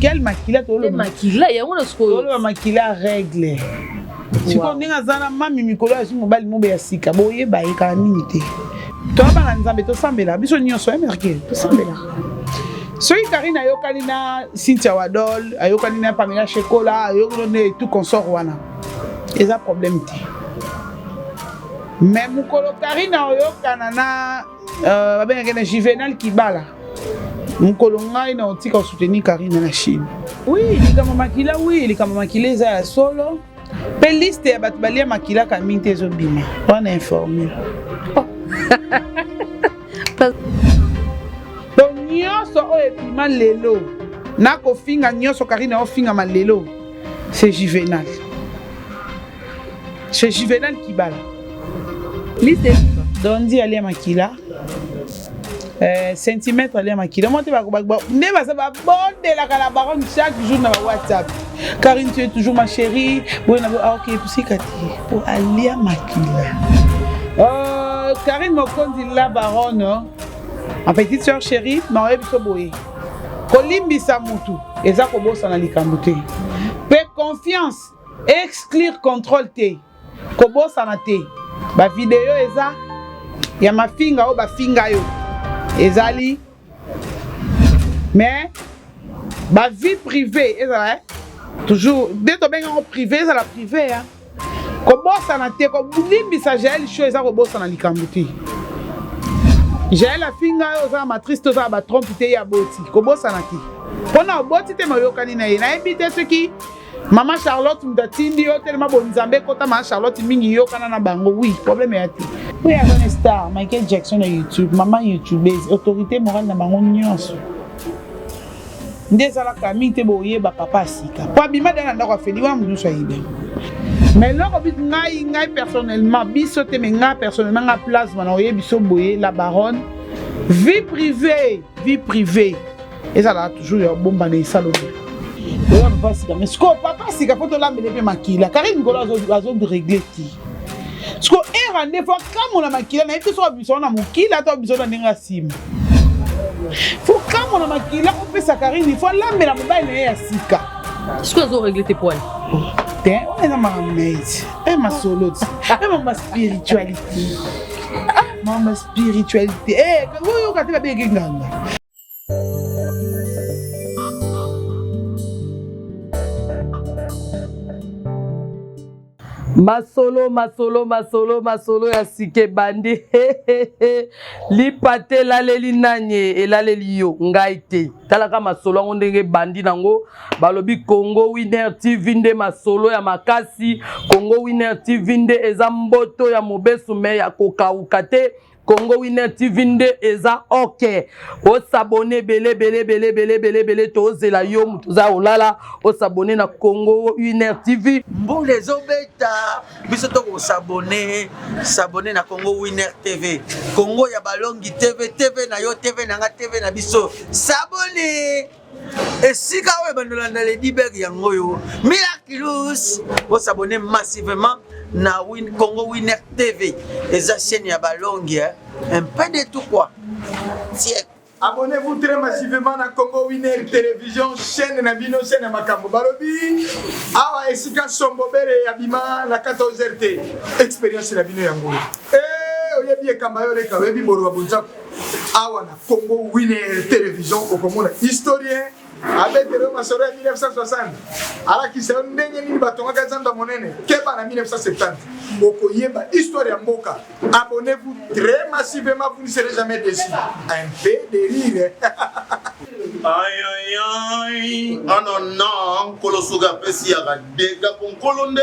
Quel makila toloba? Makila yango na sikoyo. Toloba makila règle. Sikoyo ndenge aza na mami mikolo azwi mobali mobe ya sika boyeba ye kala mingi te. Toza bana Nzambe tosambela biso nyonso eh Merkel tosambela. Soki Karine ayokani na Cynthia Wadol, ayokani na Pamela Shekola, ayokani na tout consort wana. Eza problème te. Mais mokolo Karine ayokana na euh, babengaki na Juvenal Kibala. Mokolo ngai na otika soutenir Karine na Chine. Oui, likambo makila, oui, likambo makila eza ya solo. Pe liste ya bato balia makila ka mingi te ezobima. Wana informe. To nyonso oyo ebima lelo na kofinga nyonso Karine ofingama lelo c'est Juvenal. C'est Juvenal Kibala. Liste Dondi alia makila. Eh, centimètre alia makila moi te nde baza babondelaka la baronne chaque jour na ba whatsapp karine tu es toujours ma chérie boye na ah, ok pusika te po alia makila euh, karine mokonzi la baronne en petite soeur chérie ma oyebi biso boye kolimbisa mutu eza kobosana likambo te mpe confiance exclure contrôle te Kobosana te ba video eza ya mafinga oyo bafinga yo ezali mais ba vie privée ezala eh? toujours nde tobengi yango privé ezala privé ya kobosana te kolimbisa jael show eza kobosana likambo te jael afinga yo oza na matrice te oza na batrompe te ye aboti kobosana te mpona oboti te moyokani na ye nayebi te soki Maman Charlotte moto atindi yo telema bonzambe ekota maman Charlotte mingi yokana na bango oui problème ya te. Oui aza na star Michael Jackson na YouTube maman youtubeuse autorité morale na bango nyonso nde ezalaka mingi te boyeba papa asika po abima da na ndako afeli wana moto nyonso ayebi mais eloko ngai ngai personnellement biso te mais ngai personnellement ngai plasma na oyebi biso boye la baronne vie privée vie privée ezalaka toujours ya bomba na esalo oya papa sika mais sikoyo papa sika mpo tolambele mpe makila karine mikolo azoregle te sikoyo era nde fo akamola makila nayebi te soki abimisa na mokila to abimisa na ndenge ya nsima fo kamola makila opesa karine fo alambela mobali na ye ya sika sikoyo azoregle te poani te wana eza makambo na ye ti e masolo ti e makambo ya spiritualité makambo ya spiritualité oyoka te babengeki nganga Masolo masolo masolo masolo ya sika ebandi lipa te elaleli nani elaleli yo ngai te talaka masolo yango ndenge ebandi nango balobi Congo Winner TV nde masolo ya makasi Congo Winner TV nde eza mboto ya mobesu me ya kokauka te Congo Winner TV nde eza ok. Osabone ebele ebele ebele ebele ebele ebele tozela yo moto oza olala osabone na Congo Winner TV. Mbula ezobeta biso tokosabone sabone na Congo Winner TV. Congo ya balongi TV TV na yo TV na nga TV na biso sabone. Esika oyo bandolanda Lady Berg yango oyo Miraculous bosabone massivement na Win, Congo Winner TV eza chaîne ya balongi hein? un peu de tout quoi tiek Abonnez-vous très massivement na Congo Winner Télévision, chaîne na bino, chaîne ya makambo. Balobi, awa esika sombo bere ya bima na 14h te. Expérience na bino yango. Eh, oyebi ekamba yo leka, oyebi boro wa bonzaku. Awa na Congo Winner Television okomona historien abetele yo masolo ya 1960 alakisa yo ndenge nini batongaka zando ya monene keba na 1970 okoyeba histoire ya mboka abonnez-vous très massivement vous ne serez jamais déçus un peu de rire ayayay anana nkolo soki apesi yaka dega mpo nkolo nde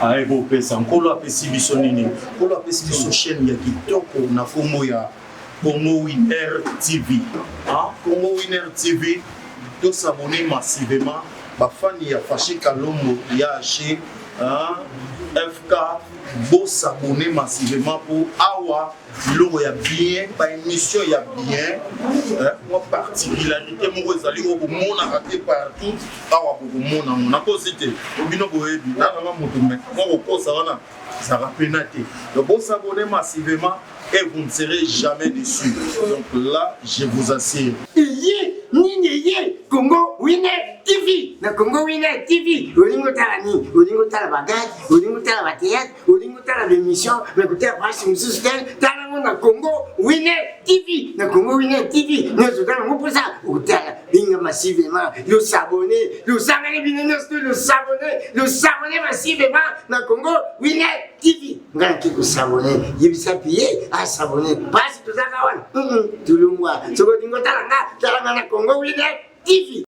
aye kopesa nkolo apesi biso nini nkolo apesi biso chaîne ya kitoko na nkombo ya Congo Winner TV ah, Congo Winner TV tosabone massivement bafani ya Fashi Kalombo ya H ah, FK bosabone massivement mpo awa biloko ya bien ba émission ya bien eh, mwa particularité moko ezali oyo bomonaka te partout awa bokomona yango nakosi te bino boyebi nananga moto me mwa kokosa wana ezalaka pena te donc bosabone massivement et vous ne serez jamais déçus donc là je vous assure eye nini eye. Congo Winner TV. Na Congo Winner TV, olingi otala nini? Olingi otala bagage, olingi otala batheatre, olingi otala baémission, mais kotala pasi mosusu te, tala yango na Congo Winner TV. Na Congo Winner TV, nyonso otala yango mposa okotala. Benga massivement, lo s'abonner, lo sangani bino nyonso to lo s'abonner, lo s'abonner massivement na Congo Winner TV. Nga nake kosabone, yebisa piye asabone, pasi tozaka wana tulungwa. Soki olingi otala nga, tala nga na Congo Winner TV.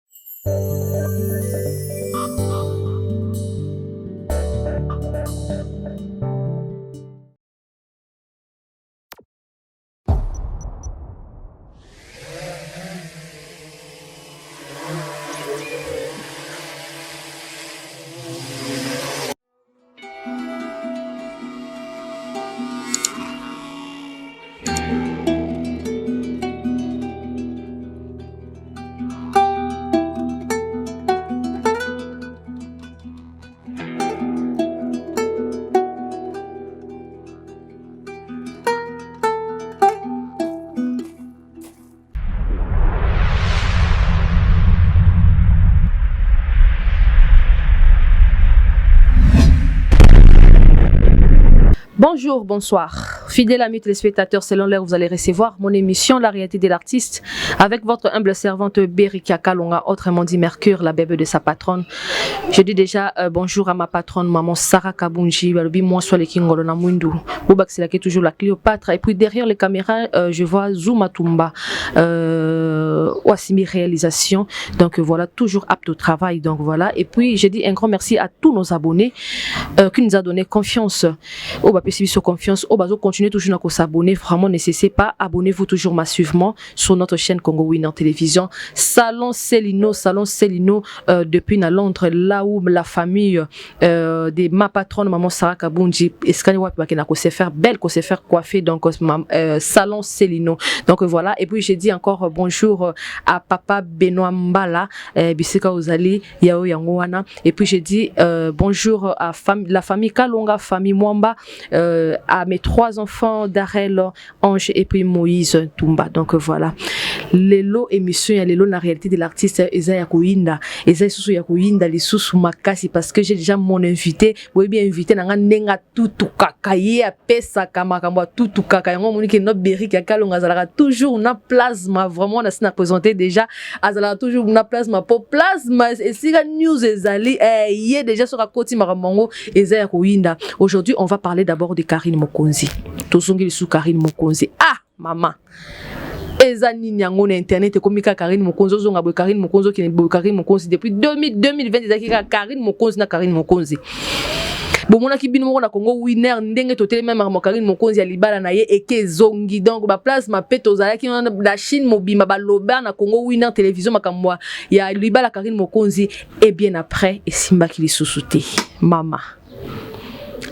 Bonjour, bonsoir. Fidèles amis téléspectateurs, selon l'heure, vous allez recevoir mon émission La réalité de l'artiste avec votre humble servante Berika Kalonga, autrement dit Mercure, la bébé de sa patronne. Je dis déjà euh, bonjour à ma patronne, maman Sarah Kabunji, balobi moi soit les Kingolo na Mwindu. Bobaxelaki toujours la Cléopâtre. Et puis derrière les caméras, euh, je vois Zuma Tumba, euh, Wassimi Réalisation. Donc voilà, toujours apte au travail. Donc voilà. Et puis je dis un grand merci à tous nos abonnés euh, qui nous a donné confiance. Oh, bah, confiance. Oh, bah, continuez toujours à s'abonner. Vraiment, ne cessez pas. Abonnez-vous toujours massivement sur notre chaîne Congo Winner Télévision. Salon Celino, Salon Celino, euh, depuis na Londres, là où la famille euh, de ma patronne, maman Sarah Kabunji, eskani wapi bakenda ko se faire belle, ko se faire coiffer, donc euh, Salon Celino. Donc voilà. Et puis j'ai dit encore bonjour à papa Benoît Mbala, euh, bisika ozali, yao yango wana. Et puis j'ai dit euh, bonjour à fam la famille Kalonga, famille Mwamba, euh, à mes trois enfants, Darel, Ange et puis Moïse Tumba. Donc voilà. Lelo émission ya lelo la réalité de l'artiste eza ya koyinda. Eza lisusu ya koyinda lisusu makasi parce que j'ai déjà mon invité. Boyebi invité na nga ndenga tutukaka ye apesaka makambo ya tutukaka yango omoni ke no Berrick ya Kalonga azalaka toujours na plasma vraiment na sina présenter déjà azalaka toujours na plasma po plasma esika news ezali eh, ye déjà soki akoti makambo yango eza ya koyinda. Aujourd'hui on va parler d'abord de Karine Mokonzi. Tozongi lisusu Karine Mokonzi. Ah mama eza nini yango na internet ekomi kaka Karine Mokonzi ozonga boye Karine Mokonzi okende boye Karine Mokonzi depuis 2000, 2020 ezalaki kaka Karine Mokonzi na Karine Mokonzi bomonaki bino moko na Congo Winner ndenge totelemi makambo Karine Mokonzi ya libala na ye eke ezongi donc ba plasma mpe tozalaki na Chine mobimba baloba na Congo Winner télévision makambo ya libala Karine Mokonzi et bien après esimbaki lisusu te mama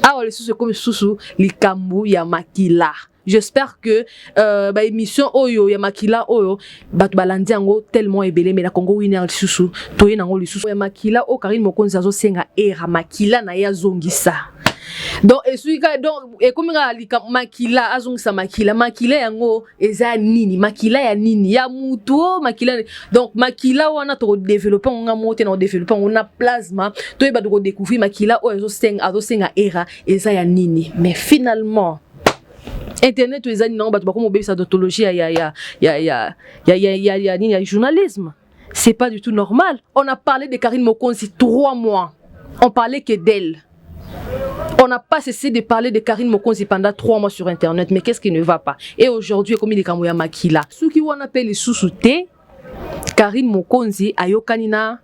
awa lisusu ekomi lisusu likambo ya makila j'espère que euh, ba émission oyo ya makila oyo bato balandi yango tellement ebele mais na Congo Winner lisusu toye nango lisusu ya makila oyo Karine Mokonzi azosenga era makila na ye azongisa donc esuki kaka donc ekomi kaka likambo makila azongisa makila makila yango eza nini makila ya nini ya mutu o makila donc makila wana tokodevelope yango nga moko te na kodevelope yango na plasma toyeba tokodécouvrir makila oyo azosenga azosenga era eza ya nini mais finalement internet oyo eza nini nango bato bakoma obebisa dontologie ya ya ya ya ya ya ya ya ya nini ya journalisme c'est pas du tout normal on a parlé de Karine Mokonzi trois mois on parlait que d'elle On n'a pas cessé de parler de Karine Mokonzi pendant trois mois sur Internet. Mais qu'est-ce qui ne va pas Et aujourd'hui, comme il est ya Makila. Soki wana pe lisusu te, Karine Mokonzi ayokani na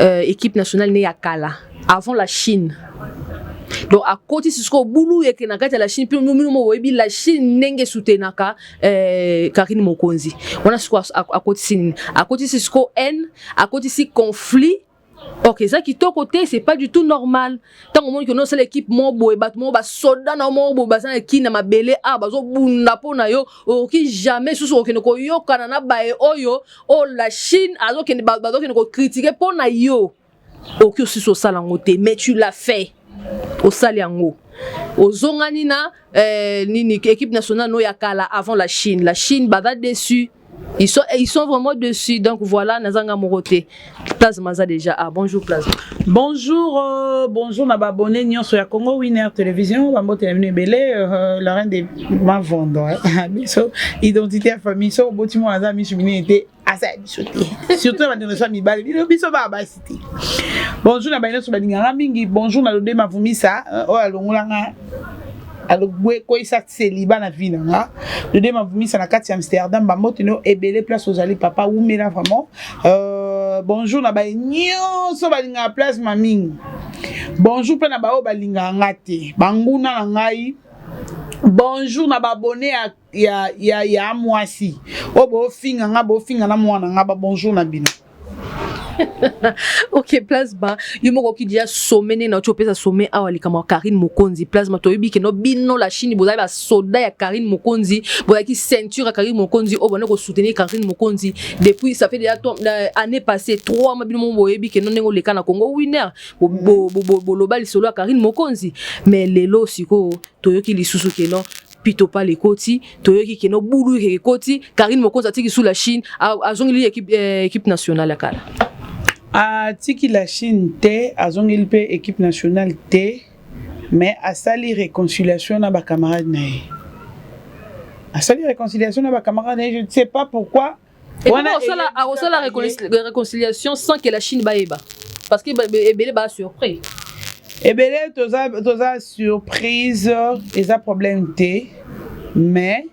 euh, équipe nationale ne ya kala avant la Chine. Donc akoti sikoyo bulu eke na kati ya la Chine mpe mino mo boyebi la Chine ndenge soutenaka euh, Karine Mokonzi. Wana sikoyo akotisi nini? Akotisi sikoyo haine, akotisi conflit ok eza kitoko te c'est pas du tout normal ntango omoni ke osala équipe moko boye bato moko basoda na yo moko boye baza na kini na mabele a bazobunda mpo na yo okoki jamais susu kokende koyokana na baye oyo oyo la chine azokende bazokende kokritike mpo na yo okoki osusu osala yango te mais tu l'as fait osali yango ozongani na eh, nini équipe nationale no ya kala avant la chine la chine baza déçu. Ils sont vraiment dessus. Donc voilà, nazanga morote. Plasma za déjà. Ah, bonjour Plasma. Bonjour, bonjour na ba abonnés nyonso ya Congo Winner Télévision, bambote na bino ebele, la reine de Mavondo, biso identité ya famille, so oboti mwana aza miso minene te, aza ya biso te. Surtout bandeko so ya mibali, bino biso baa basi te. Bonjour na baye nyonso balingaka mingi, bonjour na Lode Mavumisa, oyo alongolanga alokweyisa célibat na vie na nga. Lode Mavumisa na kati ya Amsterdam, bambote no ebele place ozali, papa wumela vraiment. Bonjour na baye nyonso balingaka Plasma mingi, bonjour mpe na baoyo balingaka nga te, banguna na ngai. Bonjour na ba abonnés ya mwasi oyo bofinga nga, bofinga na mwana nga, ba bonjour na bino. Ok Plasma, yo moko oki déjà sommet ndenge nauti opesa sommet awa, likambo ya Karine Mokonzi. Plasma, toyebi ke no bino la Chine bozali basoda ya Karine Mokonzi, bozalaki ceinture ya Karine Mokonzi oyo banda kosoutenir Karine Mokonzi depuis ça fait déjà année passée 3 mois. Bino moko boyebi ke no ndenge oleka na Congo Winner, boloba lisolo ya Karine Mokonzi. Mais lelo sikoyo toyoki lisusu ke no pito pale ekoti, toyoki ke no bulu ekoti, Karine Mokonzi atiki su la Chine, azongeli équipe nationale ya kala. Atiki la Chine te, azongeli mpe équipe nationale te, mais asali réconciliation na bacamarade na ye, asali réconciliation na bacamarade na ye, je ne sais pas pourquoi. Akosala réconciliation sans que la Chine bayeba, parce que ebele ba surpris. Ebele toza surprise, eza problème te, mais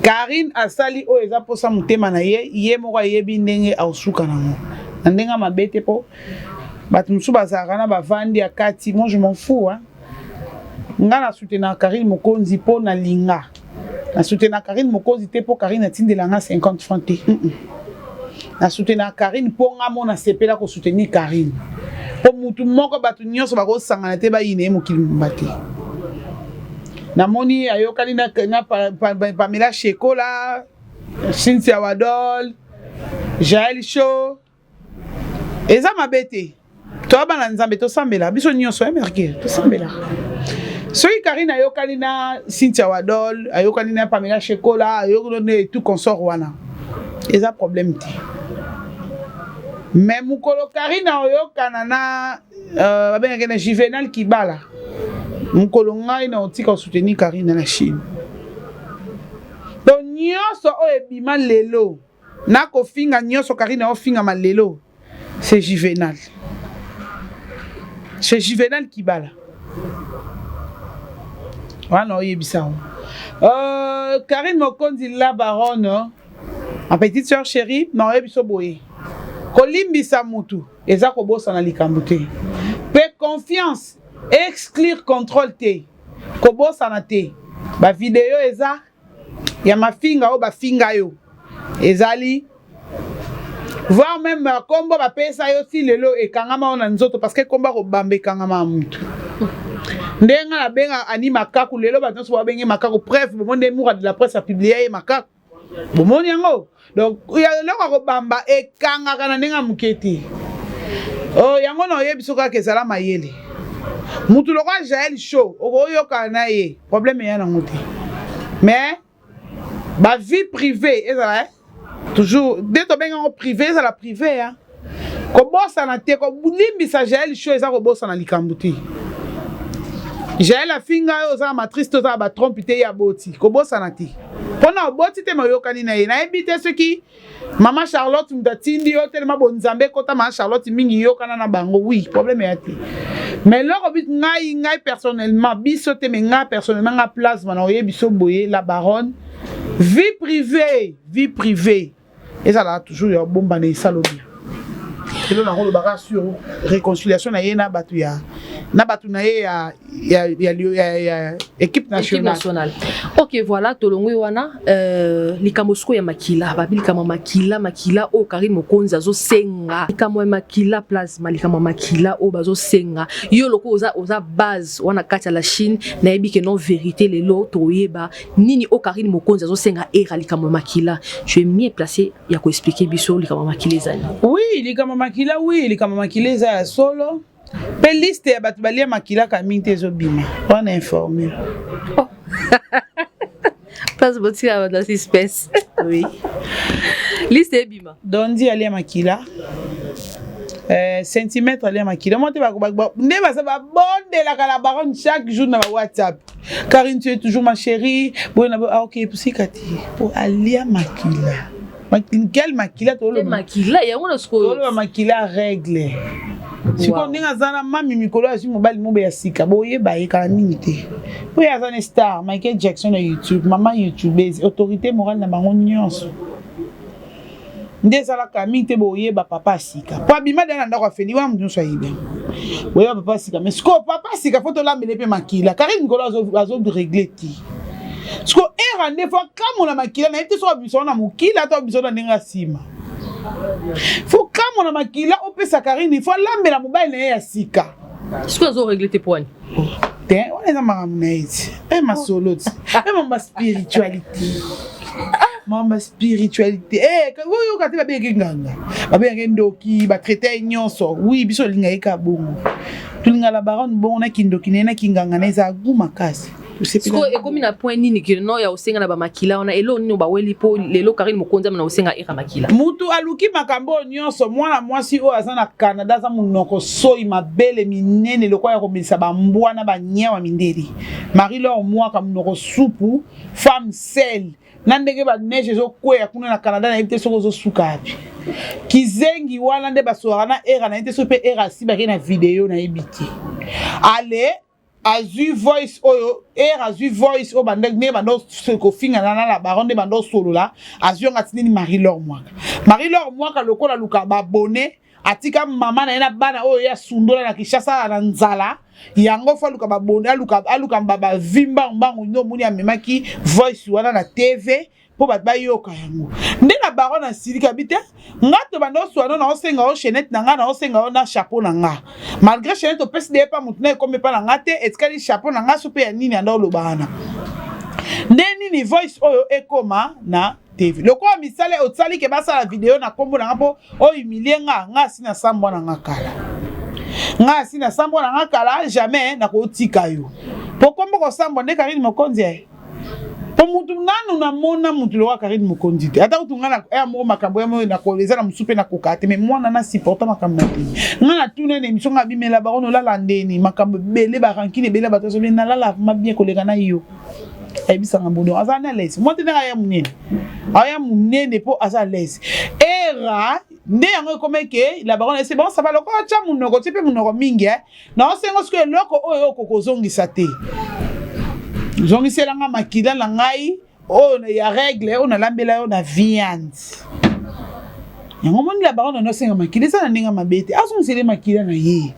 Karine asali oyo eza mposa motema na ye, ye moko ayebi ndenge akosuka nango na ndenge ya mabe te, mpo bato mosusu bazalaka na bavandi ya kati. Moi, je m'en fous, hein. Nga na soutenaka Karine Mokonzi mpo nalinga, na soutenaka Karine Mokonzi te mpo Karine atindela nga 50 francs te. Na soutenaka Karine mpo nga mo nasepela kosoutenir Karine, mpo mutu moko bato nyonso bakosangana te bayina ye mokili momba te. Namoni ayokani na Pamela Shekola, Cynthia Wadol, Jael Show, eza mabe te. Toya bana Nzambe, tosambela biso nyonso ya Mercure, tosambela. Soki Karine ayokani na Cynthia Wadol, ayokani na Pamela Shekola, ayokani tout consort wana, eza problème te. Mais mokolo Karine oyokana na babengaki na Juvenal Kibala, mokolo ngai na otika kosoutenir Karine na Chine. Donc nyonso oyo ebima lelo nakofinga nyonso Karine aofingama lelo, c'est Juvenal, c'est Juvenal Kibala wana oyebisa yango. Karine Mokonzi la baronne, ma petite sœur chérie, na oyebi so boye, kolimbisa mutu eza kobosana likambo te, mpe confiance exclure contrôle te. Kobosana te, bavideo eza ya mafinga oyo bafinga yo ezali, voire même nkombo bapesa yo si lelo ekangama oyo na nzoto, parce que nkombo akobamba ekangama ya mutu. Ndenge nga nabenga Ani Makaku, lelo bato nyonso babenge Makaku. Bref, bomoni nde Moura de la presse apublier ye Makaku, bomoni yango. Donc eloko ya kobamba ekangaka na ndenge ya moke te. Oh, yango na oyebi so kaka ezala mayele. Mutu lokola Jael Show, okoyokana na ye, problème eya nango te, mais bavie privée ezala toujours nde tobenga yango privé, ezala privé ya kobosana te. Kolimbisa Jael Show eza kobosana likambo te. Jael afinga yo, oza na matrice te, oza na batrompe te, ye aboti, kobosana te mpona oboti te. Mayokani na ye, nayebi te soki mama Charlotte moto atindi yo telema bonzambe ekota mama Charlotte mingi, yokana na bango. Oui, problème ya te, mais eloko ngai personnellement, biso te, mais ngai personnellement, ngai Plasma na oyebi so boye, la baronne, vie privée, vie privée ezalaka toujours ya bombana, esalo bien. Elo nango olobaka sur réconciliation na ye na bato ya na bato na ye ya équipe nationale. Nationale. Ok, voilà, tolongwe wana. Likambo sikoyo ya makila, babi likambo ya makila, makila oyo Karine Mokonzi azosenga, likambo ya makila, Plasma, likambo ya makila oyo bazosenga yo loko oza base wana kati ya la Chine, nayebi ke non, vérité lelo toyeba nini oyo Karine Mokonzi azosenga era likambo ya makila. Je es mieux placé ya koexpliquer biso likambo ya makila ezali. Oui, likambo ya makila, oui, likambo ya makila eza ya solo, mpe liste ya bato balia makila ka mingi te ezobima wana, informe. Oh. Place botika bato na suspense. Oui. Liste ebima. Dondi alia makila. Centimètre alia makila. Moi te ba nde baza ba bondelaka la baronne chaque jour na ba WhatsApp. Karine tu es toujours ma chérie. Boye na ah OK pusika ti. Po alia makila. Quel makila to lo makila yango na sikoyo. To lo makila règle. Sikoyo ndenge aza na mami mikolo azwi mobali mobe ya sika boyeba ye kala mingi te po ye aza ne star Michael Jackson na YouTube mama youtubeuse autorité morale na bango nyonso nde ezalaka mingi te boyeba papa ya sika po abima deya na ndako ya Feli wana moto nyonso ayebi yango boyeba papa ya sika mais sikoyo papa ya sika fo tolambele mpe makila Karine mikolo azo regle te sikoyo era nde fo akamola makila na ye te soki abimisa na mokila to abimisa na ndenge ya nsima fo kamona makila opesa Karine fo alambela mobali na ye ya sika. Sikoyo azo regle te poani te wana eza makambo na ye ti e masolo ti e makambo ya spiritualité makambo ya spiritualité oyoka te babengaki nganga babengaki ndoki batraite ye nyonso wi biso olinga ye ka bongo tolinga la baronne bongo na kindoki na ye na kinganga na ye eza gu makasi. Sikoyo ekomi na point nini ke no ya osenga na bamakila wana eloko nini baweli mpo lelo Karine Mokonzi amana osenga era makila? Mutu aluki makambo oyo nyonso mwana mwasi oyo aza na Canada aza monoko soyi mabele minene lokola ya komelisa bambwa na banyawa mindele Marie Laure Mwaka monoko supu femme seule na ndenge ba neige ezokweya kuna na Canada nayebi te soki ozosuka wapi kizengi wana nde basolaka na era nayebi te soki mpe era asibaki na video nayebi te ale azui voice oyo ere azui voice oyo banda ndenge banda kofingana na la baronne nde banda osolola azui yango atindeli Marie Laure Mwaka. Marie Laure Mwaka lokola aluka ba abonne atika mama na ye na bana oyo ye asundola na Kinshasa na nzala yango fo aluka ba abonne aluka aluka ba vie mbangu mbangu nde omoni amemaki voice wana na TV mpo bato bayoka yango nde na baron asiliki abi te nga tobanda oswana na osenga yo chaînette na nga na osenga yo na chapeau na nga malgré chaînette opesi deye pa motu na ekomi epa na nga te etikali chapeau na nga so mpe ya nini anda oloba wana nde nini voice oyo ekoma na TV lokola misala osali ke basala video na kombo na nga mpo ohumilie nga nga asi na sambwa na nga kala nga asi na sambwa na nga kala jamais nakotika yo mpo kombo kosambwa nde Karine Mokonzi eh. Po mutu nanu na mona mutu lokola Carine Mokonzi te. Ata kutu nga na ya moko makambo ya moko na ko eza na mususu pe na koka te mais mwana na supporta makambo na te. Nga na tuna na emission nga bimela bango no lala ndeni makambo ebele ba rancune ebele bato azo na lala vraiment bien koleka na yo. Ayebisanga bodo aza na l'aise. Moi te ndenge aya munene. Aya munene po aza l'aise. Era nde yango ekomaki ke la baronne c'est bon ça va lokola tya munoko tie pe munoko mingi eh. Naosengo sikoyo eloko oyo okoki kozongisa te. Zongisela nga makila na ngai oyo ya règle oyo nalambela yo na viande. Yango omoni la baronne osenga makila eza na ndenge mabe te. Azongisela ye makila na ye.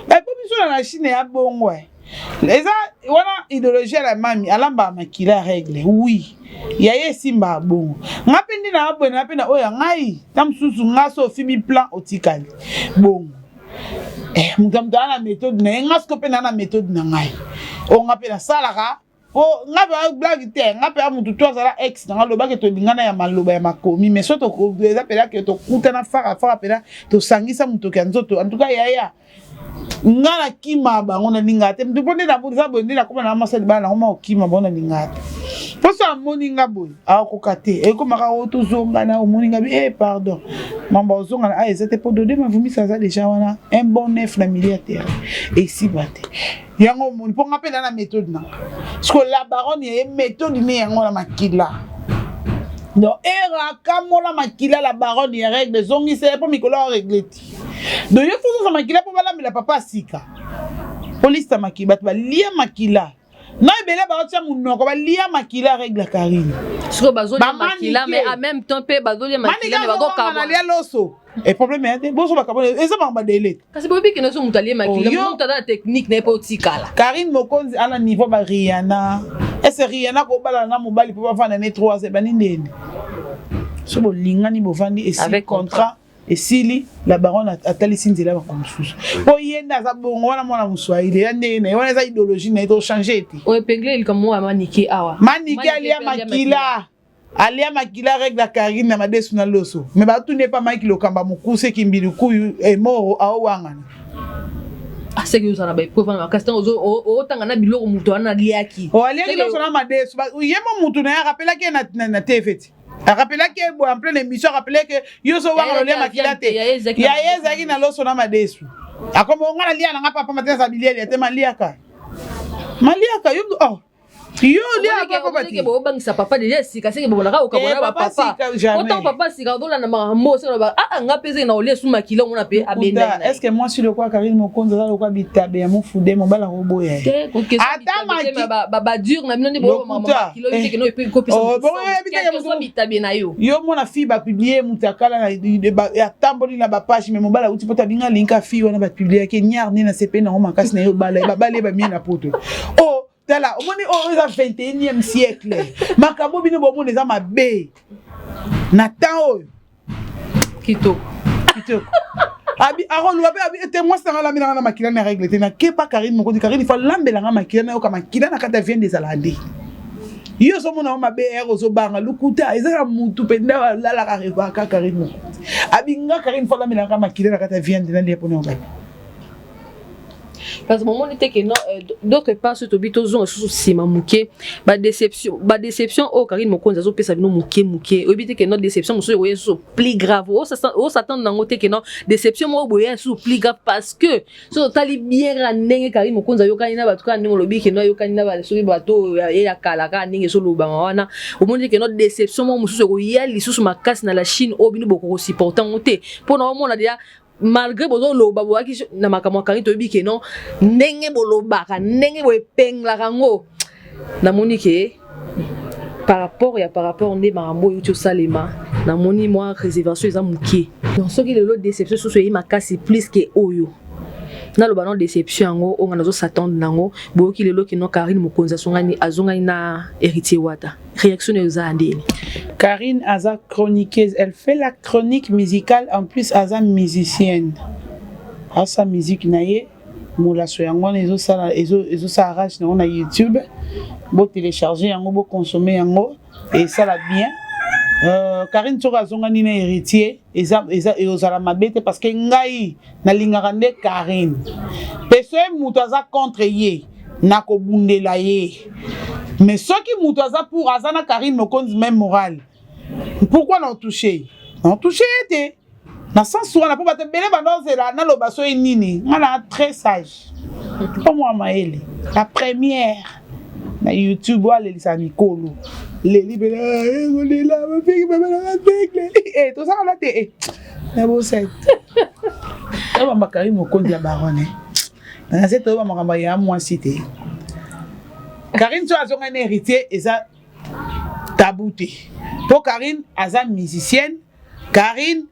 Ba biso na Chine ya bongo eh. Eza wana idéologie ya la mami alambaka makila ya règle. Oui. Ya ye esimbaka bongo. Nga pe nde na boye na pe na oyo ya ngai. Ta mosusu nga so ofibi plan otikali. Bongo. Eh, moto ya moto aza na méthode na ye nga siko mpe naa na méthode na ngai oyo nga mpe nasalaka po nga mpe blague te nga mpe ya motu to azala ex na nga lobaki tolingana ya maloba ya makomi mais so eza mpela ke tokutana fara fara mpela tosangisa motoki ya nzoto en tout cas yaya nga nakima bango nalingaka te motu mpo nde eza boye nde nakoma na mwasi ya libala nango ma okima bango nalingaka te mpo so amoni nga boye akoka te ekomaka o tozongana omoni nga bi eh pardon mamba ozongana ah eza te mpo dode mavumisa aza deja wana un bon neuf na milieu ya terrain esiba te yango omoni mpo nga mpe na na méthode na nga siko la baronne ya ye méthode ne yango na makila donc era akamola makila la baronne ya règle ezongisa ye mpo mikolo aregle te donc yo fozoza makila mpo balambela papa sika polisa makila bato balia makila na ebele baotia munoko balia makila règle Karine sikoyo bazolia makila mais en même temps mpe bazolia makila mais bazokabwana lia loso e problème ya te boso bakabwana eza makambo badele kasi boyebi kende so moto alie makila oh, moto aza na technique na ye mpe otikala Karine Mokonzi ana niveau ba Rihanna ese Rihanna kobalana na mobali mpo bafanda ne 3 ans ebandi ndeni so bolingani bovandi esi contrat esili la baronne atalisi nzela makambo mosusu mpo ye nde aza bongo wana mwana moswahili ya ndenge na ye wana eza idéologie na ye tochange te oyo epengle likambo ya manike awa manike alia makila alia makila règle ya karine na madesu na loso me batuni epa mike lokamba mokuse kimbilikuyu emoro aowangana aseki ah, ozala na baepreuve wana makasi ntango otanga na biloko moto wana aliaki oh, aliaki loso na madesu ye mo motu na ye arapelaki ye na tv ti. Arapelaki ye boye en pleine émission, arapelaki ke yo ozowanga lolia makila te. Ya ye ezalaki na loso na madesu. Akoma nga nalia na nga papa matin za bilieli te maliaka. Maliaka yo oh. Yo olia papa bati. Bobangisa papa deja sika seke bobolaka okabona ba papa. Autant papa sika odolanda makambo seke ba ah, ah nga pese na olia su makila omona pe abenda. Est-ce que mwasi lokwa Karine Mokonzi aza lokwa bitabe ya mofude mobala koboya ye? Ata maki ba ba dur na bino nde bo mama makila oyo te no epe kopesa. Oh bongo yebi te ke bitabe na yo. Yo mona fille ba publier mutakala na atamboli na ba page mais mobala uti pota binga linka fille wana ba publier ke nyar ne na sepe na makasi na yo bala ba bale ba mie na poto. Oh tala omoni oyo eza 21e siècle makambo bino bomona eza mabe na temps oyo kitoko kitoko abi akoloba mpe abi ete mwasi nanga alambela nga na makila na règle te nakepa karine mokonzi karine fo alambela nga makila nayoka makila na kati ya viande ezalaka nde yo ozomona yo mabe ere ozobanga lokuta eza na mutu mpenza alalaka revaka karine mokonzi abi nga karine fo alambela nga makila na kati ya viande nalia mpona yoka. Parce que bomoni te que non, euh, d'autre part soki tobi tozonga susu nsima moke, badéception badéception oyo Karine Mokonzi azopesa bino moke moke, oyebi te que non, déception mosusu ekoya susu plus grave, osatendre nango te que non, déception moko boye ya susu plus grave, parce que soki otali bien kaka ndenge Karine Mokonzi ayokani na bato, kaka ndenge olobi que non ayokani na soki bato oyo ye ya kala, kaka ndenge ezolobama wana, omoni te que non, déception moko mosusu ekoya lisusu makasi na la Chine oyo bino bokokosupporte yango te, mpona omona deja malgré bozoloba boyaki na makambo ya Karine, toyebi ke non, ndenge bolobaka, ndenge boepenglaka yango, namoni ke par rapport ya par rapport nde makambo oyo euti osalema, namoni mwa réservation eza moke. Donc soki lelo déception susu eyi makasi plus ke oyo naloba non, déception yango oyo nga nazosatendre nango, boyoki lelo ke non, Karine Mokonzi azongani azongani na Héritier Wata, réaction nayo eza ya ndeni? Karine aza chroniqueuse, elle fait la chronique musicale, en plus aza musicienne. Asa musique na ye molaso yango wana ezosala ezosala rage nango na YouTube. Bo télécharger yango, bo consommer yango esala bien. Karine soki azongani na Héritier eza eza ezala mabe te, parce que ngai nalingaka nde Karine. Mpe soki moto aza contre ye, nakobundela ye, mais soki moto aza pour, aza na Karine Mokonzi même morale, pourquoi na otouche ye? Na otouche ye te na sens wana, mpo bato ebele banda ozela naloba soki nini. Nga na très sage, mpo mwa mayele la première na YouTube oyo alelisaka mikolo leli pena kolela bafiki babalaka tozalaka te na bosai toyeba Karine Mokonzi ya baronne na se, toyeba makambo ya mwasi te. Karine so azongani na Héritier eza tabou te, mpo Karine aza musicienne, Karine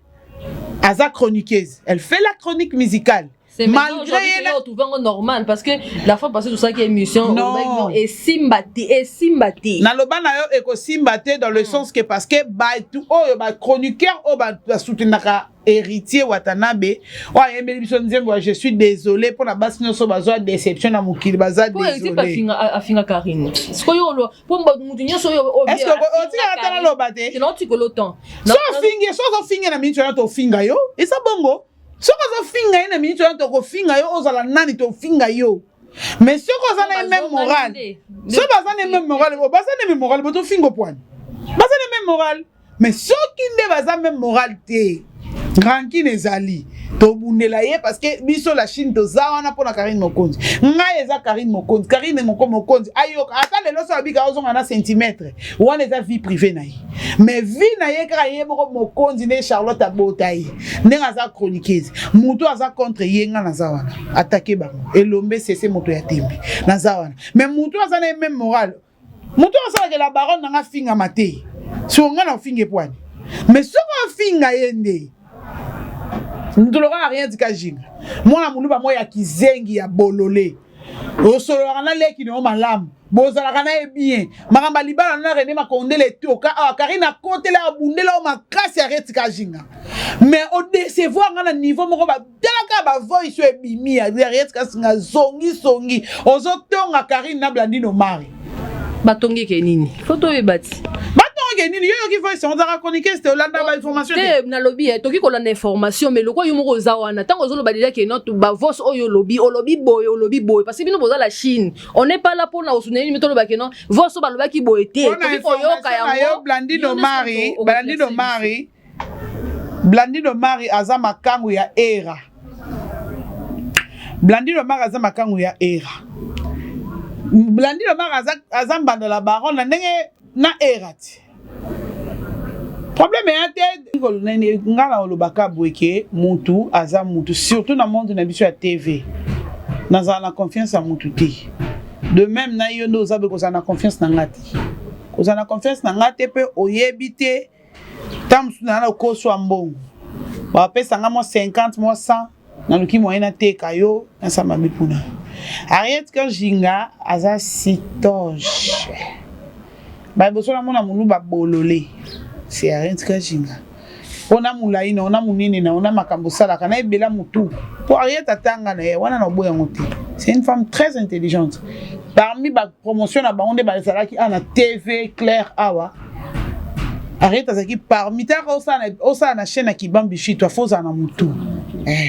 aza chroniqueuse, elle fait la chronique musicale. Malgré trouvé yango normal, parce que la fois passée tosalaki émission. Non. Esimba te, esimba te. Naloba na yo ekosimba te dans le sens que parce que bato oyo bachroniqueur oyo basoutenaka Héritier Watanabe oyo ayembeli biso nzembo ya "Je suis désolé" mpona basi nyonso bazwa déception na mokili, baza désolé. Afinga Karine, sikoyo mpo motu nyonso oyo Est-ce que otikaka ta naloba te? Naotikolo temps. So ofingi, so ozofinge na miniti wana, tofinga yo, eza bongo. Soki ozofinga ye na miniti wana, tokofinga yo, ozala nani, tofinga yo. Mais soki oza na ye même morale, soki baza na même morale, baza na même morale, botofinga opwani, baza na même morale. Mais soki nde baza même morale te, rancune ezali, tobundela ye, parce que biso la Chine toza wana mpona Karine Mokonzi. Ngai eza Karine Mokonzi, Karine moko Mokonzi ayoka ata lelo so abika ozonga na centimètre wana, eza vie privée na ye, mais vie na ye kaka ye moko Mokonzi nde Charlotte abota ye ndenge aza chroniqueuse. Moto aza contre ye, nga naza wana, atake bango elombe sese moto ya tembe, naza wana. Mais moto aza na ye même morale, moto asalaka la baronne nanga afingama te, so nga na ofinga epwani. Mais soki ofinga ye nde moto lokola rien tika jinga mwana moluba moko ya kizengi ya bolole, osololaka na leki na yo malamu, bozalaka na ye bien, makambo ya libala na René Makondele etoka awa, Karine akotela abundela yo makasi ya retika jinga, mais odecevoir nga na niveau moko. Talaka bavoice oyo ebimi ya retika singa zongisongi, ozotonga Karine na Blandine Omari. Batongeke nini? Fo toyeba ti. Batonga. ke nini? Yo yoki voice yango, ozalaka chroniqueuse te, olanda ba information te? Nalobi eh, toki kolanda information, mais lokola yo moko oza wana, ntango ozoloba déjà ke non, bavoice oyo olobi, olobi boye, olobi boye, parce que bino boza la Chine, on n'est pas là mpona kosuneli nini. Toloba ke non, voice oyo balobaki boye te. Mpona Toki koyoka information na yo, yango. Blandine Yo nde Omari, soki Blandine Omari, Blandine Omari aza makangu ya Era. Blandine Omari aza makangu ya Era. Blandine Omari aza mbanda la baronne na ndenge na Era ti. Problème eya te. Nga na olobaka boye ke mutu aza mutu, surtout na monde na biso ya TV. Nazala na confiance ya mutu te. De même na yo nde oza boye, kozala na confiance na nga te. Kozala na confiance na nga te mpe oyebi te, ntango mosusu naa na okoswa mbongo, bapesa nga mwa 50, mwa 100, naluki moyen nateka yo, nasala mabe mpona Ariette Kajinga. Aza sitoge baliboso namona moluba bolole, c'est Ariette Kajinga. Mpona molai na ona, monene na ona, makambo osalaka na ebela motu mpo Ariette atanga na ye wana, na oboya yango te. C'est une femme très intelligente. Parmi bapromotion na bango nde bazalaki awa na TV Claire awa, Ariette azalaki parmi. Taka osala na chaîne ya Kibambi Shito, afo ozala na motu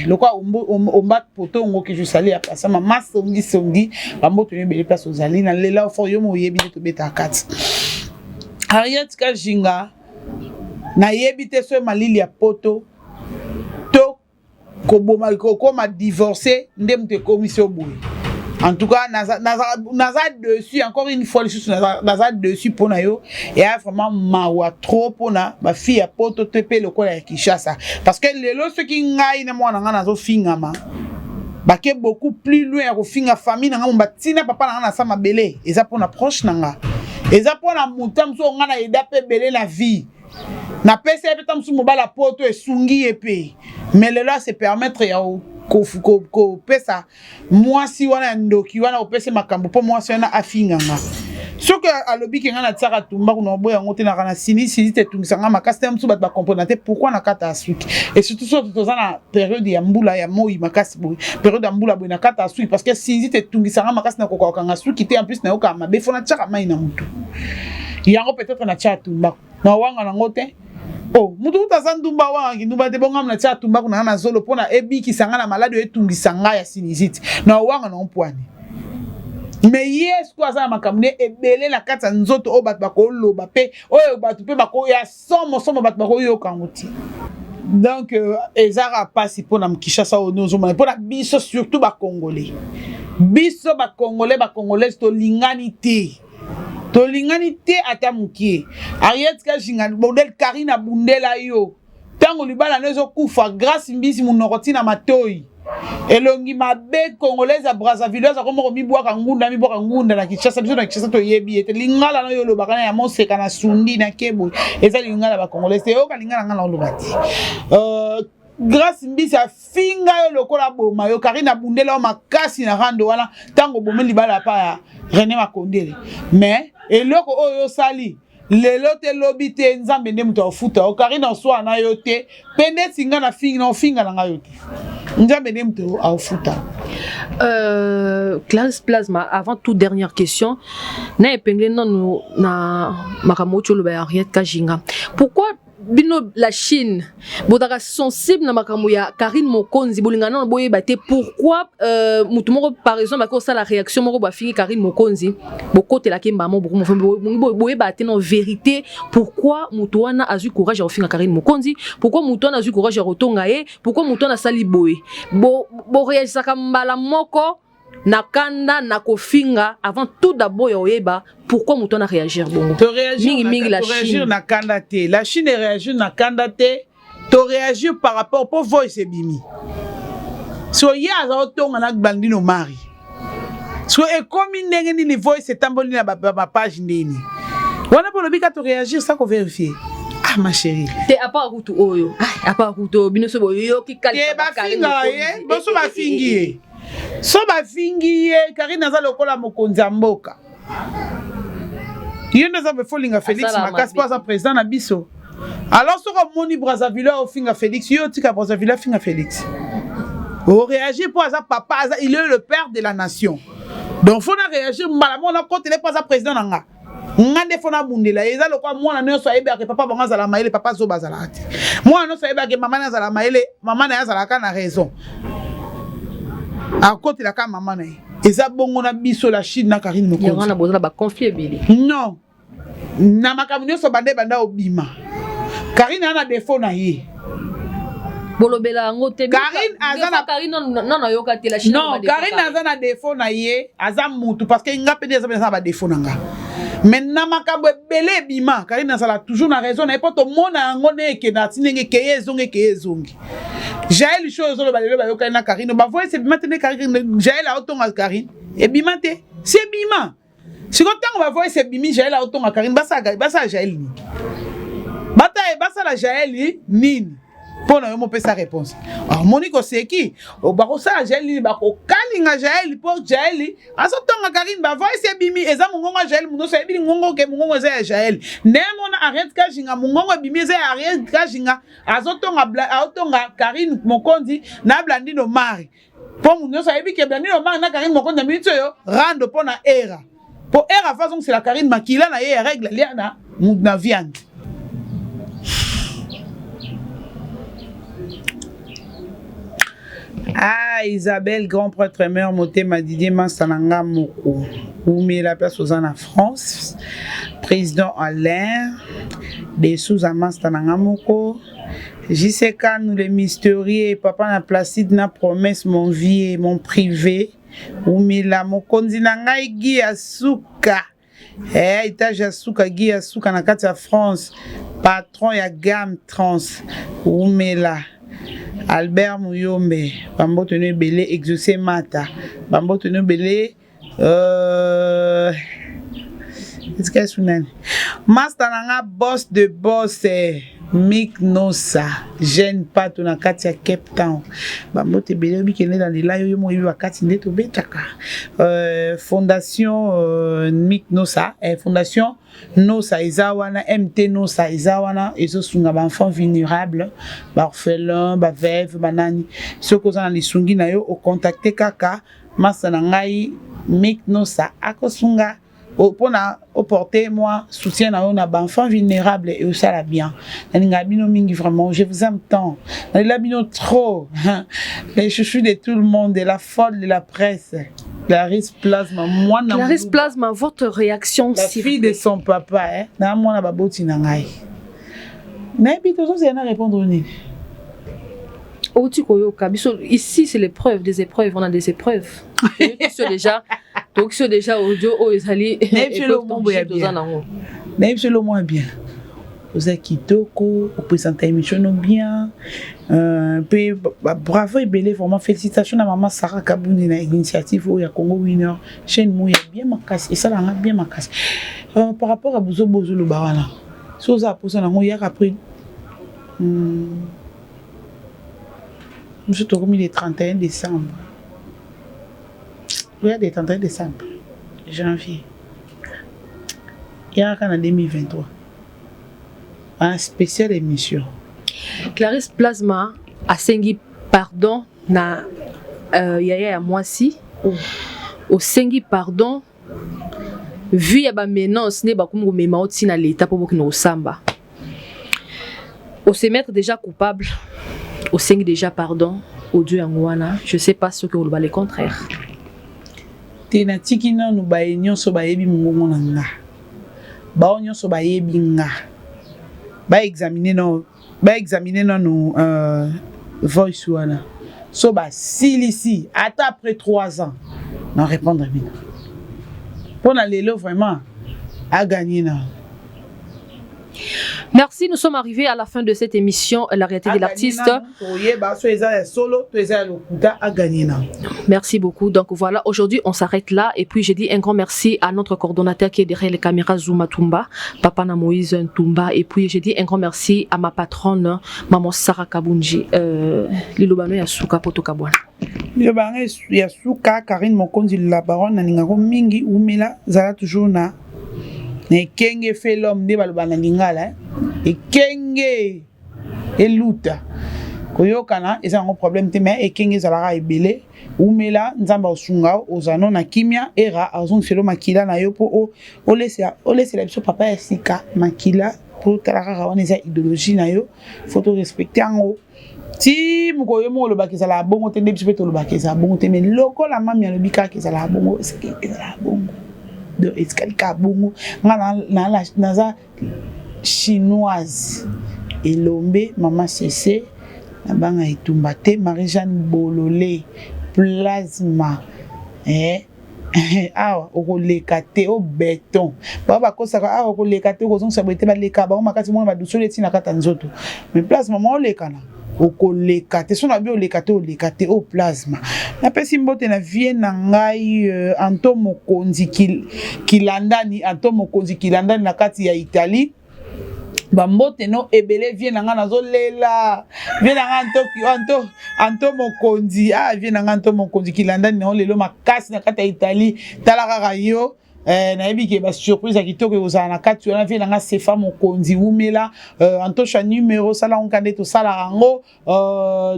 lokola omba poto ngoki. Je sali ya pasa mama songi songi bamboto yo ebele place ozali na lela fo yo mo oyebi nde tobetaka kati. Ariette Kajinga, nayebi te so malili ya poto to koboma, kokoma divorcé nde moto ekomisi yo boye. En tout cas, naza, naza, naza dessus encore une fois lisusu, naza, naza dessus mpona yo. Eya vraiment mawa trop mpona bafille ya poto te mpe lokola ya Kinshasa, parce que lelo soki ngai na mwana ngai nazofingama, bake beaucoup plus loin ya kofinga famille na ngai, mo batina papa na ngai na sa mabele. Eza mpona proche na nga, eza mpona motu mosusu oyo ngai na eda mpe ebele na vie, napesi ye mpe ta mosusu mobali ya poto esungi ye mpe, mais lelo ase permettre ya kopesa mwasi wana ya ndoki wana, kopesa makambo mpo mwasi wana afinganga. Soki alobi ke ngai natiaka tumbaku na oboya yango te, naka na sinisini te, etungisa ngai makasi te. Mosusu bato bacomprendre te pourquoi na kata ya suki, et surtout soki toza na période ya mbula ya moi makasi boye, période ya mbula boye, na kata ya suki parce que sinusite etungisa ngai makasi, nakoka kokanga suki te. En plus nayokaka mabe, fo natiaka mai na motu yango, peut-être natia tumbaku na wanga nango te. Oh, mutu kutu aza ndumba, wangaki ndumba te. Bongamu natia tumbaku na nga na zolo mpona ebikisa nga na maladi oyo etungisa ngai ya sinusite na wanga na mpwani. Mais ye sikoyo aza na makambo ne ebele na kati ya nzoto oyo bato bakoloba mpe oyo bato mpe bakoya somo somo, bato bakoyoka yango te. Donc ezaka mpasi mpona Kinshasa oyo nozomona, mpona biso surtout bacongolais. Biso bacongolais, bacongolaise, tolingani te, tolingani te ata mokie. Ariette Kajinga, modèle Karine abundela yo ntango libala no ezokufa, Grâce Mbisi monoko ntina matoi, elongi mabe, congolaise ya Brazzaville, aza komoko mibwaka ngunda, mibwaka ngunda na Kinshasa. Biso na Kinshasa toyebi ete lingala na oyo olobaka na ya moseka na sundi na keboye eza lingala ya bacongolaise te. Oyoka lingala nga na oloba te. Grâce Mbisi afinga yo lokola boma yo. Karine abundela yo makasi na rando wana ntango obomi libala pa ya René Makondele. Mais eloko oyo osali lelo te, lobi te, Nzambe nde moto afuta yo. Karine oswana na yo te mpe ndeti nga na fingi na ofinga na ngai yo te, Nzambe nde moto aofuta. Clarisse Plasma, avant toute dernière question, na épinglé nanu na makambo oyo oloba ya Henriette Kajinga. Pourquoi bino la Chine bozalaka sensible na makambo ya Karine Mokonzi? Bolingana nano boyeba te pourquoi mutu moko par exemple aki osala réaction moko, bafingi Karine Mokonzi, bokotelaki mbamo boyeba te no vérité, pourquoi mutu wana azwi courage ya kofinga Karine Mokonzi, pourquoi mutu wana azwi courage ya kotonga ye, pourquoi mutu wana asali boye. Boréagisaka mbala moko na kanda na kofinga avant tout d'abord ya oyeba pourquoi moto wana réagir bongo. Mingi mingi la Chine na kanda te, la Chine réagir na kanda te, to réagir par rapport po voice ebimi. So ye aza otonga na Blandine Omari, so ekomi ndenge nini voice etamboli na bapage ndeni wana mpo olobi ka to réagir sans kovérifier? Ah, ma chérie. Te, à part kutu oyo, à part kutu oyo, bino so boyoki. Te, bafingaka ye boso, bafingi ye so, bafingi ye. Karine aza lokola mokonzi ya mboka, ye nde aza befolinga Félix makasi mpo aza président na biso. Alors soki omoni Brazzaville ofinga Félix, yo otika Brazzaville afinga Félix, oréagir mpo aza papa, aza, il est le père de la nation. Donc faut na réagir mbala moko, nakotele mpo aza président na nga. Nga nde fo nabundela ye. Eza lokola mwana nyonso ayebaka papa bango azala mayele, papa zoba azalaka te. Mwana nyonso ayebaka mama na azala mayele, mama na ye azalaka na raison. Akotelaka mama na ye. Eza bongo na biso la Chine na Carine Mokonzi. Yango wana boza na ba conflit ebele. Non. Na makambo nyonso banda ebanda obima. Carine aza na défaut na ye. Bolobela yango te. Carine aza na Carine non non yoka te la Chine. Non, Carine aza na défaut na ye, aza mutu parce que nga pe aza na ba défaut na nga. Mais na makambo ebele ebima, Carine azala toujours na raison na ye po tomona yango ne ekenda ati ndenge ekeye ezongi ekeye ezongi. Jael show ozoloba lelo bayokani na Carine, ba voice ebima te nde Carine Jael aotonga Carine. Ebima te. Si ebima. Siko ntango ba voice ebimi Jael aotonga Carine basala basala Jael nini? Bata basala Jael nini? Mpo na yo mopesa réponse. Omoni koseki bakosala Jael nini? Bakokalinga Jael mpo Jael azotonga Carine ba voice ebimi eza mongongo ya Jael munoso ayebi mongongo ke mongongo eza ya Jael. Nde mona Ariette Kajinga mongongo ebimi eza ya Ariette Kajinga azotonga aotonga Carine Mokonzi na Blandine Omari. Mpo moto nyonso ayebi ke Blandine Omari na Carine Mokonzi na minute oyo rando mpo na era. Mpo era fa azongisela Carine makila na ye ya règle alia na na viande. Ah Isabelle grand prêtre mère motema Didier Massa na nga moko wumela place oza na France président Alain de Souza Masta na nga moko JC Kanu le mystérieux papa na Placide na promesse mon vieux mon privé wumela mokonzi na ngai Guy ya suka eh, etage ya suka Guy ya suka na kati ya France patron ya gamme trans wumela Albert Muyombe bambote no ebele Exaucé Mata bambote no ebele Euh, etika esu nani master na nga boss de boss eh, Mick Nosa jeune pato na kati ya Cape Town bambote ebele oyebi kende na lela yo yo moko oyebi bakati nde tobetaka euh, fondation euh, Mick Nosa eh, fondation Nosa eza wana MT Nosa eza wana ezosunga ba enfants vulnérables ba orphelins ba veuves banani soki oza na lisungi na yo ocontacte kaka Masta na ngai Mick Nosa akosunga pona oporter moi soutien na yo na ba enfants vulnérables et osala bien. Nalinga bino mingi vraiment, je vous aime tant. Nalela bino trop. Les chouchous de tout le monde, de la folle de la presse. Clarisse Plasma, mwana Clarisse Plasma, votre réaction La fille de son papa, hein. Na mwana baboti na ngai. Nayebi tozozela na répondre nini? Outi koyoka biso ici c'est l'épreuve des épreuves, on a des épreuves. Toyoki déjà, toyoki déjà audio oyo ezali toza nango. Nayebi biso lo mwa bien. Oza kitoko, opresenta émission no bien. Mpe bravo ebele vraiment félicitations na maman Sarah Kabundi na initiative oyo ya Congo Winner chaîne moko ya bien makasi esalanga bien makasi. Par rapport à bozo bozo loba wana. So oza posa nango yaka après biso tokomi le 31 décembre. Oya le 31 décembre janvier. Yaka na 2023. Un spécial émission. Clarisse Plasma asengi pardon na yaya ya mwasi. Osengi pardon vu ya ba menaces nde bakomi komema yo ntina leta mpo bokende kosamba. Ose mettre déjà coupable, osengi déjà pardon audio yango wana, je sais pas soki oloba le contraire. Te natiki nanu baye nyonso bayebi mongongo na nga, bao nyonso bayebi nga ba examiner no ba examiner nanu voice wana so basilisi ata après 3 ans na répondre bino mpona lelo vraiment a gagné na. Merci, nous sommes arrivés à la fin de cette émission La réalité de l'artiste. Merci beaucoup. Donc voilà, aujourd'hui on s'arrête là et puis je dis un grand merci à notre coordonnateur qui est derrière les caméras Zuma Tumba, Papa na Moïse Ntumba, et puis je dis un grand merci à ma patronne maman Sarah Kabunji, Lilobano ya suka poto kabwana. Liloba ya suka Carine Mokonzi la baronne nalingako mingi umela zala toujours na ekenge fait l'homme nde baloba na lingala ekenge eluta. Koyokana eza yango problème te, mais ekenge ezalaka ebele. Wumela, Nzambe akosunga yo, ozala no na kimia. Era azongisela yo makila na yo mpo olesela biso papa ya sika makila, mpo tala kaka wana eza idéologie na yo, faut to respecter yango. Ti mokolo yo moko olobaka ezalaka bongo te, nde biso mpe tolobaka ezala bongo te. Mais lokola mami alobi kaka ezalaka bongo, eseke ezalaka bongo. Donc etikali kaka bongo. Nga naza chinoise elombe mama sese, nabanga etumba te. Marie Jeanne Bolole plasma, eh? Awa okoleka te o beton bao bakosaka awa, okoleka te, okozongisa boye te. Baleka bango makasi, mona badusoli eti na kati ya nzoto. Mais plasma ma olekana, okoleka te. So na bi oleka te, oleka te o plasma. Napesi mbote na vie na ngai Anto Mokonzi Kilandani, Anto Mokonzi Kilandani na kati ya Italie. Bambote no ebele, vie na ngai, nazolela vie na ngai Anto, Anto, Anto Mokonzi. Ah, vie na ngai Anto Mokonzi Kilandani nango lelo makasi na kati ya Italie. Tala kaka yo. Nayebi ke basurprise ya kitoko ekozala na kati wana. Vie na nga Sefa Mokonzi, wumela. Antosha numero osala yango nde tosalaka yango.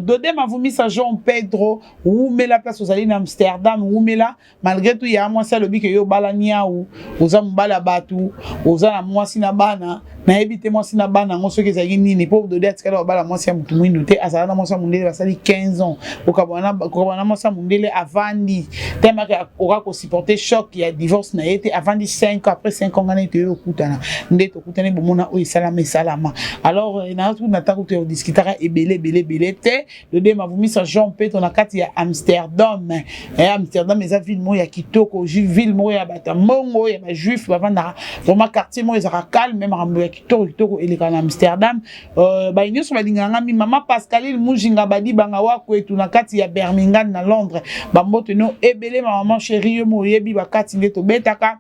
Dode Mavumisa Jean Pedro, wumela place ozali na Amsterdam, wumela malgré tout. Ya mwasi alobi ke yo obala niau, oza mobali ya bato, oza na mwasi na bana. Nayebi te mwasi na bana yango soki ezalaki nini, mpo Dode atikali babala mwasi ya motu mwindu te, azala na mwasi ya mondele. Basali 15 ans kokabwana na mwasi ya mondele. Avandi temake oka kosupporter choc ya divorce na ye te. Avandi 5 ans, après 5 ans ngana ete oyo okutana nde tokutani, bomona oyo esalama esalama. Alors na ntango to discutaka ebele ebele ebele te. Dode Mavumisa Jean Peto na kati ya Amsterdam. Amsterdam eza ville moko ya kitoko, ville moko ya bato ya mbongo, ya bajuif bavandaka. Vraiment quartier moko ezalaka calme, makambo ya kitoko kitoko elekaka na Amsterdam. Baye nyonso balingaka nga mi mama Pascaline Mujinga Badibanga Wakwetu na kati ya Birmingham na Londres, bambote no ebele, ma maman chérie, yo mo oyebi bakati nde tobetaka.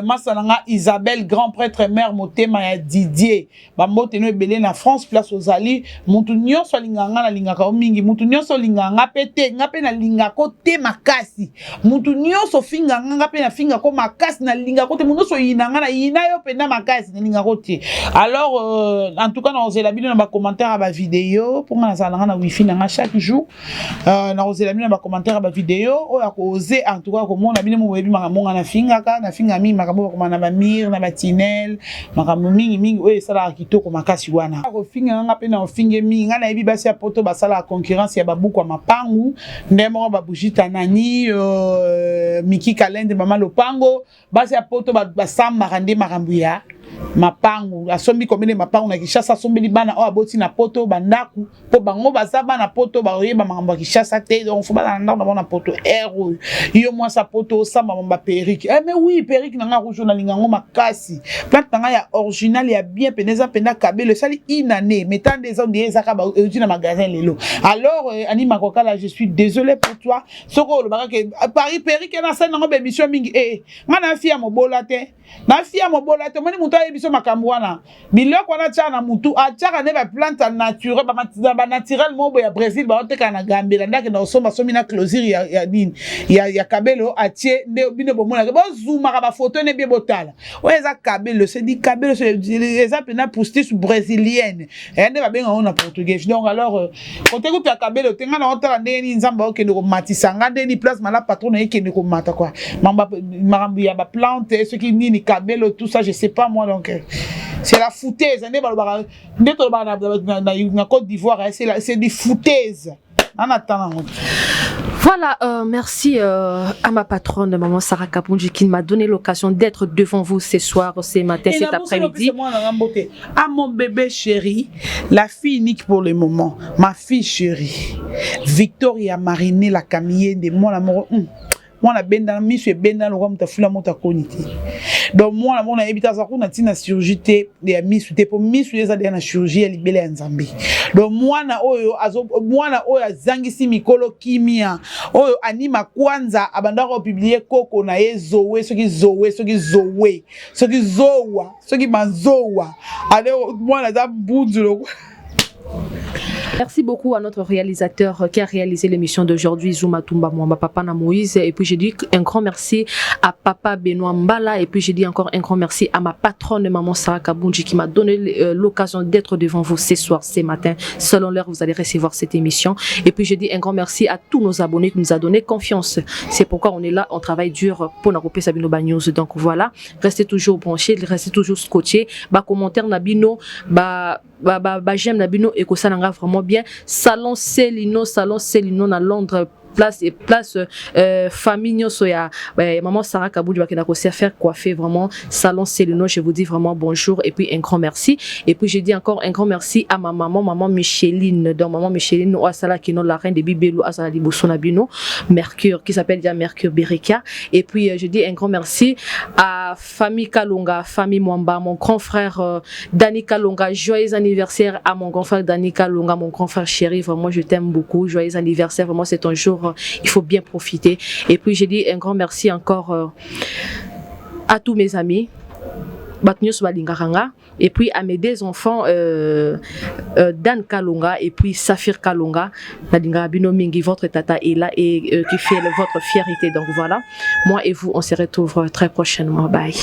Masa na nga Isabelle grand prêtre, mère motema ya Didier, bambote no ebele na France place ozali. Mutu nyonso alingaka nga, nalingaka yo mingi. Mutu nyonso olingaka nga mpe te, nga mpe nalingako te makasi. Mutu nyonso ofinga nga, nga mpe nafingako makasi, nalingako te. Mutu nyonso oyina nga, nayina yo mpenza makasi, nalingako te. Alors en tout cas nakozela bino na bacommentaire ya bavideo, mpo nga nazala na nga na wifi na nga chaque jour. Nakozela bino na bacommentaire ya bavideo oyo akoze. En tout cas komona bino mo boyebi makambo nga nafingaka, nafinga mingi makambo bakoma na bamire na batinel, makambo mingimingi oyo esalaka kitoko makasi wana. Kofinga nga mpe na ofinge mingi. Nga nayebi basi ya poto basalaka concurrence ya babuku ya mapangu nde moko babujita nani, Miki Kalende, mama lopango. Basi ya poto basambaka nde makambo ya mapangu. Asombi combien de mapangu na Kinshasa, asombeli bana oyo aboti na poto bandako, mpo bango baza bana poto, baoyeba makambo ya Kinshasa te. Donc faut bazala na ndako na bango na poto. Aire oyo yo mwasi ya poto osamba baperruque. Mais oui, perruque na nga rouge, nalinga yango makasi. Plante na ngai ya original ya bien pene, eza mpenza kabelo, esali une année, mais tande eza ondire ezaka euti na magasin lelo. Alors Ani Makokala, je suis désolé pour toi soki olobaka ke Paris perruque nasali nango baémission mingi. Nga na fille ya mobola te, na fille ya mobola te. Omoni motu ayebi biso makambo wana, biloko wana atiaka na mutu, atiaka nde baplante naturel, banaturel moko boye ya Brésil, baotekaka na Gambela. Nde akenda kosomba, somi na closure ya nini ya kabelo, atie. Nde bino bomonaka, bozumaka bafoto ne bie, botala oyo eza kabelo, c'est di kabelo, eza mpena postiche brésilienne nde babenga yango na portugais. Donc alors kote kutu ya kabelo te, ngai na otala ndenge nini Nzambe aokende komatisa nga, ndenge nini place mala patron na ye ekende komata quoi. Makambo ya baplante soki nini kabelo, tout ça, je sais pas moi. Donc c'est la foutaise nde balobaka, nde tolobaka na Côte d'Ivoire, c'est du foutaise ana tala yango. Voilà, merci à ma patronne, maman Sarah Kapunji, qui m'a donné l'occasion d'être devant vous ce soir, ce matin, cet après-midi. À mon bébé chéri, la fille unique pour le moment, ma fille chérie, Victoria Mariné, la Camille de moi, l'amour. Mwana benda miso ebenda lokwa moto afula moto akoni te. Donc mwana mona yebi te aza kuna ntina chirurgie te ya misu te, mpo misu eza deya na chirurgie ya libele ya Nzambe. Donc mwana oyo azo, mwana oyo azangisi mikolo kimia, oyo anima kwanza abandaka kopublier koko na ye Zowe, soki Zowe, soki Zowe, soki Zowa, soki Mazowa ale. Mwana aza mbunzu lokwa. Merci beaucoup à notre réalisateur qui a réalisé l'émission d'aujourd'hui, Zuma Tumba Mwamba, Papa na Moïse. Et puis je dis un grand merci à Papa Benoît Mbala. Et puis je dis encore un grand merci à ma patronne, Maman Sarah Kabunji, qui m'a donné l'occasion d'être devant vous ce soir, ce matin. Selon l'heure, vous allez recevoir cette émission. Et puis je dis un grand merci à tous nos abonnés qui nous a donné confiance. C'est pourquoi on est là, on travaille dur pour na kopesa bino ba news. Donc voilà, restez toujours branchés, restez toujours scotchés. Ba commentaire na bino, ba j'aime na bino ekosala nga vraiment bien. Salon Celino na Londres, place et place famille nyonso ya maman Sarah Kaboudi bakenda ko se faire coiffer vraiment. Salon Celino, je vous dis vraiment bonjour et puis un grand merci. Et puis je dis encore un grand merci à ma maman, maman Micheline. Donc maman Micheline oasala kino la reine de Bibelo asala liboso na bino Mercure qui s'appelle déjà Mercure Bereka. Et puis je dis un grand merci à famille Kalonga, famille Mwamba, mon grand frère Dani Kalonga. Joyeux anniversaire à mon grand frère Dani Kalonga, mon grand frère chéri, vraiment je t'aime beaucoup. Joyeux anniversaire, vraiment c'est un jour, il faut bien profiter. Et puis je dis un grand merci encore à tous mes amis bato nyonso balingaka nga, et puis à mes deux enfants, Dan Kalonga et puis Saphir Kalonga. Nalingaka bino mingi. Votre tata est là et qui fait votre fierté. Donc voilà, moi et vous, on se retrouve très prochainement. Bye.